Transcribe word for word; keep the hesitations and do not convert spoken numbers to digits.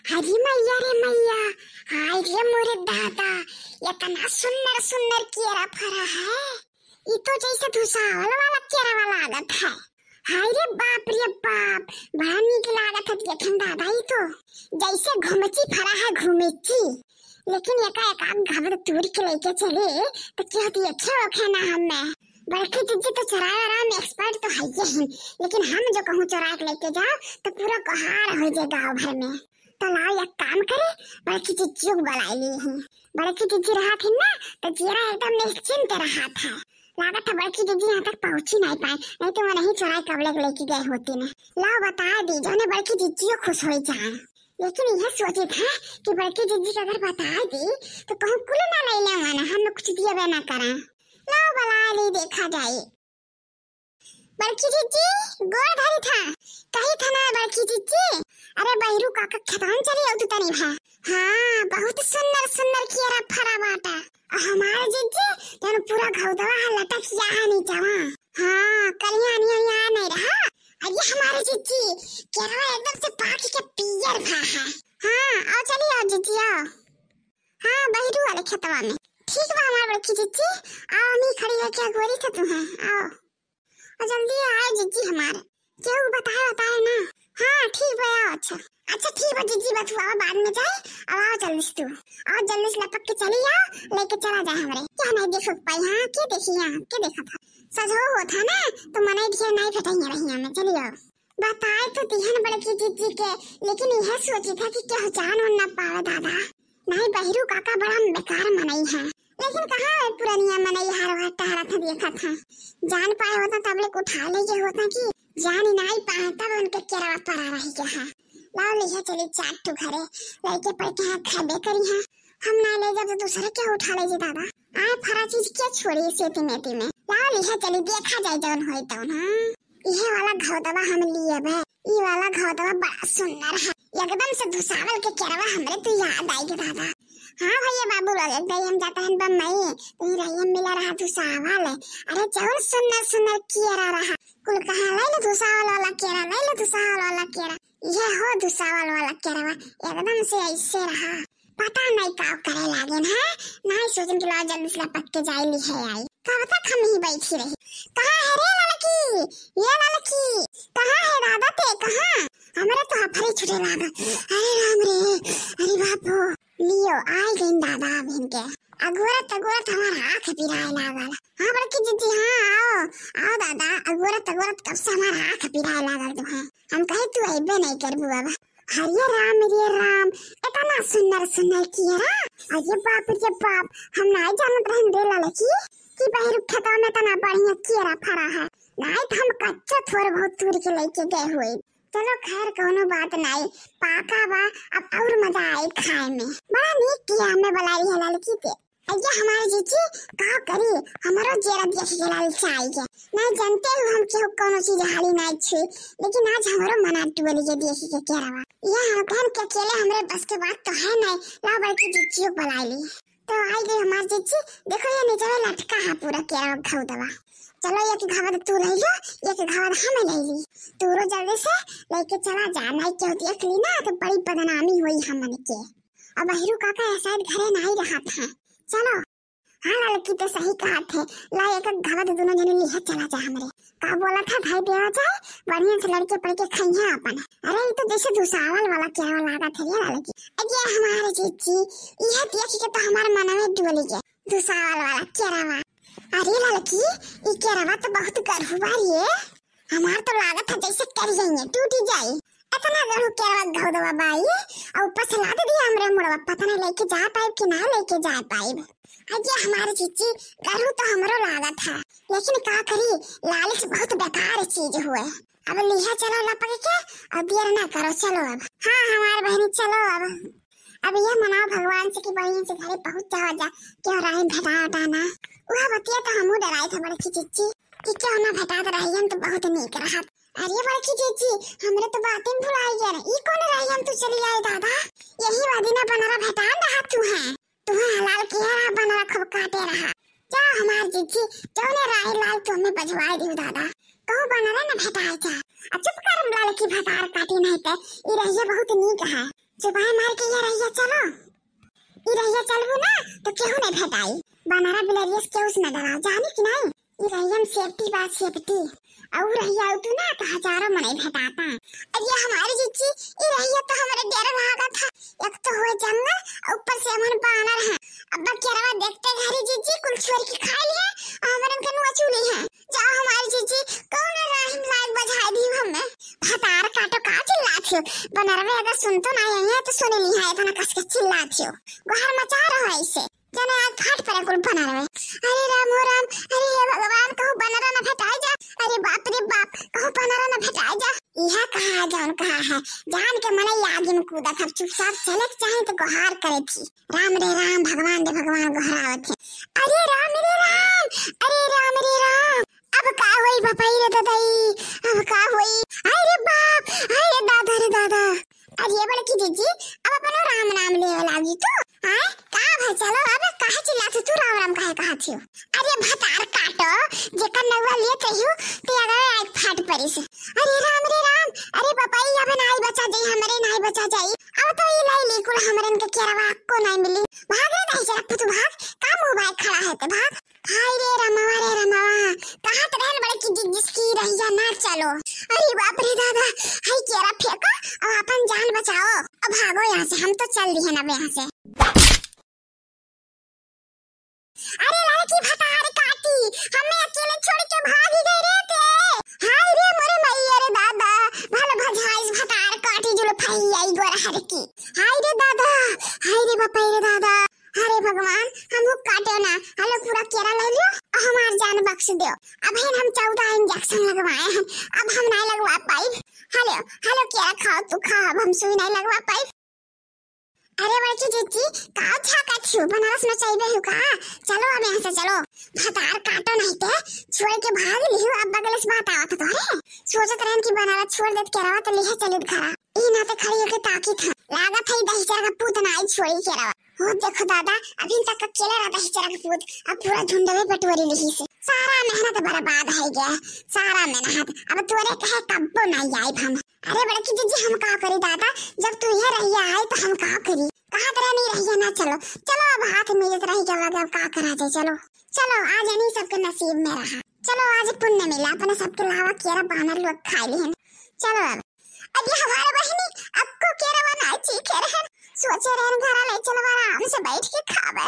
अरे मैया रे मैया, हाय रे मोरे दादा, इतना सुन्नर सुन्नर केरा फरा है। ई तो जैसे धुसावल वाला केरवा लागत है। हाय रे बाप रे बाप, बड़ा नीक लागत है देखे में दादा। ई तो जैसे घुमची फरा है, घुमची। लेकिन एका एक आध घबद तूर के लेके चले तो क्या होती, अच्छे होखे ना हमें। बड़की जिज्जी तो चोराए वाराए में expert तो है ही, लेकिन हम जो कहूँ चोराए के लेके जाओ तो पूरा कोहार हो जाए गाँव भर में। तो लाओ एक काम करे, बड़की जिज्जियो को बुलाए लिए ही। बड़की जिज्जी रहत ही ना तो जियरा एकदम निश्चिंत रहत है। लागत है बड़की जिज्जी यहाँ तक पहुँची नहीं पाए, नहीं तो वो नहीं चोराए कबले के लेके गए होती ने। लाओ बता दी, जौने बड़की जिज्जियो खुश हो जाए। लेकिन यह सोचित है कि बड़की जिज्जी के अगर बता दी तो कहूँ कुल ना ले ले, माना हम कुछ दिए ना करें। लाओ बुला ली, देखा जाए। बड़की जिज्जी, गोड़ धरी था, कही था ना बड़की जिज्जी, अरे बहिरू काका खेतवन चली आओ तू तनी भा। हाँ, बहुत सुन्नर सुन्नर केरा फरा बाटा। आ हमारे जिज्जी, जौन पूरा घौदवा है लटक या है नीचवा। हाँ, करिया निया निया नहीं रहा। अरे हमारे जिज्जी, केरवा एकदम से पाक के पियर भा है। हाँ, आओ चली आओ जिज्जी आओ। हाँ, बहिरू वाले खेतवा में। ठीक बा हमार बड़की जिज्जी, आओ, हम ही खड़ी होके अगोरी थे तुम्हें, आओ। और जल्दी आओ जिज्जी हमार, केहू बताए बताए ना। हाँ, ठीक बा, आओ। अच्छा, अच्छा, ठीक बा जिज्जी, बतुआवा बाद में जाए। अब आओ जल्दी से तू, आओ जल्दी से लपक के चली आओ, लेके चला जाए हमरे। क्या नहीं देखो पाई, हाँ, के देखी यहाँ, के देखा था? सजो होत है ना, तो मनई ढेर नहीं भेटाइए रही हमें, चली आओ। बताए तो दिहन बड़की जिज्जी के, लेकिन यह सोची था कि केहू जान उन ना पावे दादा। नहीं, बहिरू काका बड़ा बेकार मनई है, लेकिन कहाँ है पुरनिया मनई हर वह टहरत है, देखत है। जान पाए होता तब ले उठा ले के होता कि जान ही नहीं पाए तब उनके केरवा परा रही के है। लाओ लिहे चली चार टू घरे, लइके पड़ के हाँ खाबे करी है। हम ना ले जब तो दूसरे के उठा ले जी दादा। आए फरा चीज के छोड़ी सेती मेती में। लाओ लिहे चली देखा जाए जौन होई तौन, हाँ। इहे वाला घौदवा हम लिए बे। ई वाला घौदवा बड़ा सुंदर है, एकदम से धुसावल के केरवा हमरे तो याद आई गे दादा। हाँ भैया बाबू लोग, एक दाई हम जाता है बम्बई, तो ही रही हम मिला रहा धुसावल। अरे जौन सुंदर सुंदर केरा रहा, कुल कहा ले लो धुसावल वाला केरा, ले लो धुसावल वाला केरा। इहे हो धुसावल वाला केरवा, एकदम से ऐसे रहा। पता नहीं का करे लागे ना, नहीं सोचन के लाओ जल्दी से लपक के जाए लिहे आई। कब तक हम ही बैठी रही? कहाँ है रे लड़की? ये लड़की, कहाँ है दादा ते, कहाँ? हमरे तो हफरी छुटे लागा। अरे राम रे, अरे बाप हो। लियो, आई गई दादा अब इनके। अगोरत अगोरत हमार आँख पिराए लागल। हाँ बड़की जिज्जी, हाँ आओ, आओ दादा, अगोरत अगोरत कब से हमार आँख पिराए लागल तो है। हम कहे तू अइबे नहीं करबू अब। अरे राम रे राम, इतना सुंदर सुंदर केरा। अरे बाप रे बाप, हम नहीं जानत रहन रे लड़की कि बहिरू खेतवा में इतना बढ़िया केरा फरा है। नहीं तो हम कच्चा थोड़ बहुत तूर के लेके गए हुए। चलो खैर कौनो बात नहीं, पाका बा, अब और मजा आई खाए में। बड़ा नीक किया हमें बुलाई है लड़की के। अइया हमारे जीजी, का करी, हमरो जेरा देख के लालचा आई है। नहीं जानते हो हम केहू कौनो चीज हाली नहीं छुई, लेकिन आज हमरो मना टुअली के देख के केरवा। यह हम कहन के अकेले हमरे बस के बात तो है नहीं, ला बड़की जीजियो बुलाई ली। तो आई गई हमार जीजी, देखो ये नीचे में लटका है पूरा केरवा घौदवा। चलो एक घवद तू ले लो, एक घवद हम ले ली। तू रो जल्दी से लेके चला जा, नहीं केहू देख ली ना तो बड़ी बदनामी हुई हमन के। अब बहिरू काका शायद घरे नहीं रहत है। चलो। हाँ लड़की तो सही कहत है, ला एक घवद दोनों जने लिहे चला जा हमरे। का बोला था भाई देवा जाए, बढ़िया से लड़के पढ़ के खाइए अपन। अरे ये तो जैसे धुसावल वाला केरवा लागत है ये लड़की। अरे हमारे जीजी, यह देख के तो हमार मनवे डोली गया, धुसावल वाला केरवा। अरे लड़की, ये केरवा तो बहुत गरहु बा रे। हमार तो लागत है जैसे कर जाइए, टूटी जाई। इतना गरहु केरवा घौदवा बाई, और ऊपर से लाद दिया हमरे मुड़वा, पता नहीं लेके जा पाइब कि ना लेके जा पाइब। अरे हमारे जीजी, गरहु तो हमरो लागत है, लेकिन का करी, लालच बहुत बेकार चीज हुए। अब लिहा चलो लपक के, और देर ना करो, चलो अब। हाँ हमार बहनी, चलो अब। अब यह मनाओ भगवान से कि बढ़िया से घरे पहुँच जावा जा, क्यों राही भेटा उठा ना। वह बतिया तो हमू डराई था बड़की जीजी कि क्यों ना भेटा तो रही हम तो बहुत नीक रहत। अरे बड़की जीजी, हमरे तो बातें भुलाई गए। ई कौन रही हम तू चली आई दादा? यही वादी ना बनरा भेटान रहा तू है। तू है हलाल किया रहा बनरा खूब काटे रहा। जा हमार जीजी, जौने राही लाल तू हमें बजवाई दियो दादा। कहूँ बनरा ना भेटाए जा। आ चुप कर हम लाल की भतार काटी नहीं ते, ई रहिए बहुत नीक है। चुपाए मार के ये रहिया चलो। ई रहिया चलबू ना तो केहू नहीं भेटाई। बनरा बिलरिया से केहू से ना डराओ, जानी कि नहीं? ई रहिया में safety बा, safety। और रहिया आऊ तू ना तो हजारों मनई भेटाता। अरे हमारी जीजी, ई रहिया तो हमरे डर लागत है। एक तो हुए जंगल, ऊपर से हमन बानर हैं। अब केरवा देखते घरी जीजी कुल छोड़ के खाई है, और हमरन के नुआ चूली है। जा हमारी जीजी, कौन राहिन लाग बजाई दी हमें? भतार काटो का चिल्लात हो? बनरवे अगर सुनतो ना है तो सुन ली है, इतना कस के चिल्लात हो। गोहर मचा रहो ऐसे। जने आज फाट परे कुल बनरवे। अरे राम हो राम, अरे हे भगवान, कहूँ बनरा न भेटाई जा। अरे बाप रे बाप, कहूँ बनरा न भेटाई जा। यह कहा है जौन कहा है, जान के मनई आगे में कूदत है, चुपचाप चले के चाहे तो गोहार करे थी। राम रे राम, भगवान रे भगवान गोहरावत है। अरे राम रे राम, अरे राम रे राम, अब का होई बपई रे ददई, अब का होई? हाय रे बाप, हाय रे दादा रे दादा। अरे बड़की जीजी, अब अपनो राम नाम लेवे लागी तू, हैं? का भाई चलो, अब काहे चिल्लात हो तू, राम राम काहे कहत हो? अरे भतार काटो, जेकर नौवा लेत रहियो, ते अगर आँख फाट परिस। अरे राम रे राम, अरे बपई अब नाई बचा जाई, हमरे नाई बचा जाई। अब तो ई लाई ली कुल हमरन के केरवा को नाई मिली। भाग रे दहिजरा पुत भाग, का मुँह भाई खड़ा है ते भाग। हाय रे रमवा रे रमवा, कहत रहन बड़की जीजी की रहिया ना चलो। अरे बाप रे दादा, हाय केरा फेंको और अपन जान बचाओ। अब भागो यहाँ से, हम तो चल दिए अब यहाँ से। अरे लड़की भतार काटी, हमें अकेले छोड़ के भाग गई रे ते। हाय रे मोरे मैया रे दादा, भल भजाइस भतार काटी जुल्फई आई गोरहर की। हाय रे दादा, हाय रे बपई रे दादा। अरे भगवान, हमहू काटो ना, हलो पूरा केरा ले लियो और हमार जान बख्श दियो। अब हम चौदह injection लगवाए हैं, अब हम नहीं लगवा पाइब। हलो, हलो केरा खाओ, तू खा, अब हम सुई नहीं लगवा पाइब। अरे बड़की जीजी, का झाका छियो, बनारस में चाहिए हो का? चलो अब यहाँ से चलो, भतार काटो नहीं ते, छोड़ के भाग लियो। अब बगल से बात आवत तो रे, सोचत रहन कि बनारस छोड़ देत केरवा तो लिहे चलित घरा। ई नाते खड़ी होके ताकित है, लागत है दहिजरा का पूत ना आई छोड़ी केरवा। हो देखो दादा, अभी तक अकेले रहा दहिजरा का पूत, अब पूरा झुंडवे बटोरी लिहिस। सारा मेहनत बर्बाद है गया, सारा मेहनत। अब तोरे कहे कब्बो नहीं आइब हम। अरे बड़की जीजी, हम का करी दादा, जब तू ये रहिया आई तो हम का करी? कहत रहनी रहिया ना चलो, चलो अब हाथ मिलत रही के बाद अब का करा जाए, चलो। चलो आज नहीं सबके नसीब में रहा, चलो आज पुण्य मिला, अपने सबके लावा केरा बानर लोग खा लिहन। चलो अब, अब ये हमारे बहिनी अक्को केरा बना चीखे रहन, सोचे रहन घरा ले चलो आराम से बैठ के खावे।